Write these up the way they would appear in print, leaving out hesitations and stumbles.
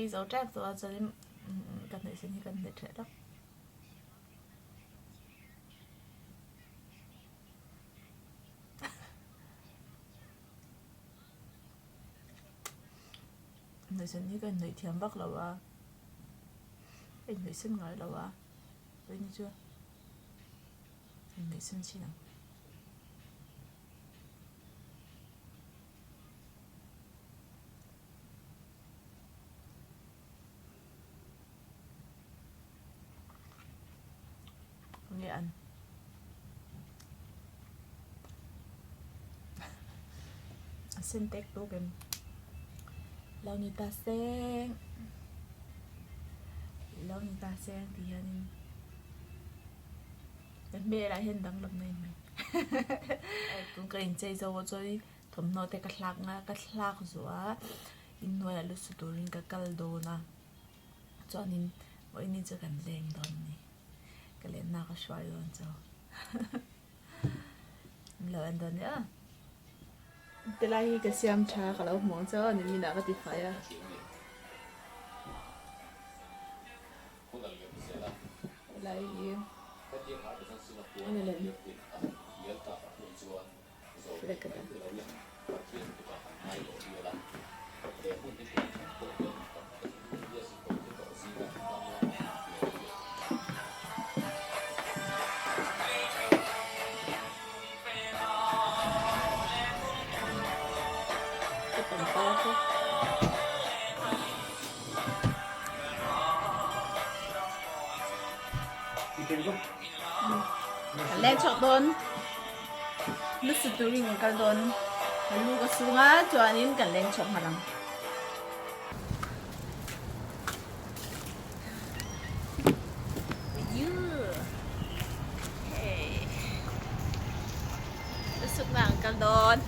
chei zo tep tawh a chuanin ka hnawih sen hi ka hnawih ṭheh lawk. Hnawih sen hi ka inhnawih thiam vak lo a, ka inhnawih sen ngai lo a, vawiin hi chu inhnawih sen chin ang. Nge an a sen tek tuk em lo ni ta seng lo ni ta seng tih hianin ka hmelah hian danglam na in tun ka inchei zo a chuanin thawmhnaw te ka thlak nga ka thlak zuah a inhnuaiah lu su turin ka kal dawn a chuanin vawiin hi chu kan leng dawn a ni ka lenna ka hruai dawn chu min lo en dawn nia. Tilai hi ka siam tha ka lo hmuh ang che aw nimin ah ka ti fai a. Helai hi a ni lem flag a dah. Ka pangpar te. Kan leng chhuak dawn lu su turin kan kal dawn kan lu ka sung a chuanin kan leng chhuak nghal ang. Lu suk na an kal dawn.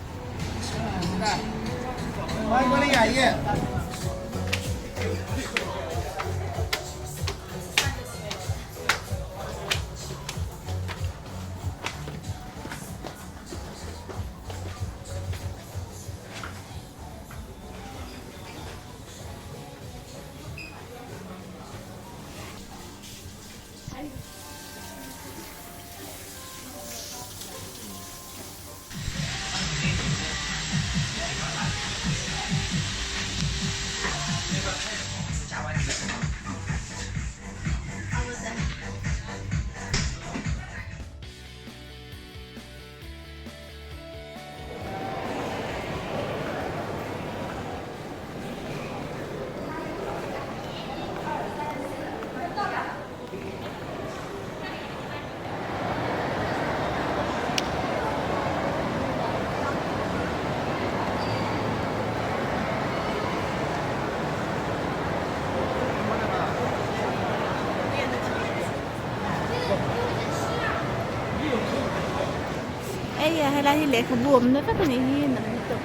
Ei a helai hi lehkhabu awmna vek a nih hi nam lutuk.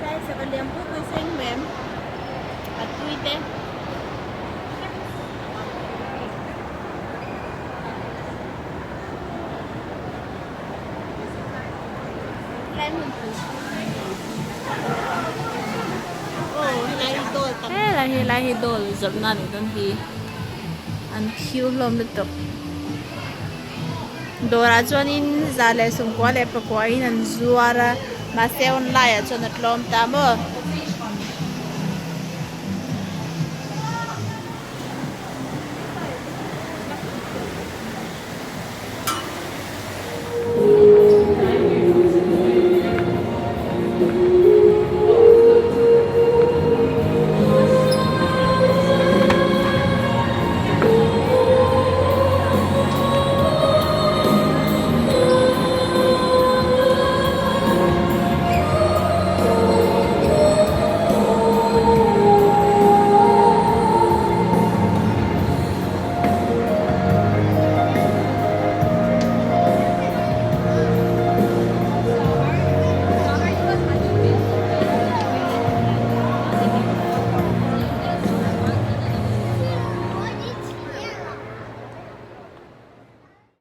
Đây sẽ còn liam pui pui sen mem a tui te. Helai helai hi dawr zawrhna a nih dawn hi an queue hlawm lutuk dawrah chuanin za leh sawmkua leh pakua in an zuar a mahse online ah chuan a tlawm ta maw.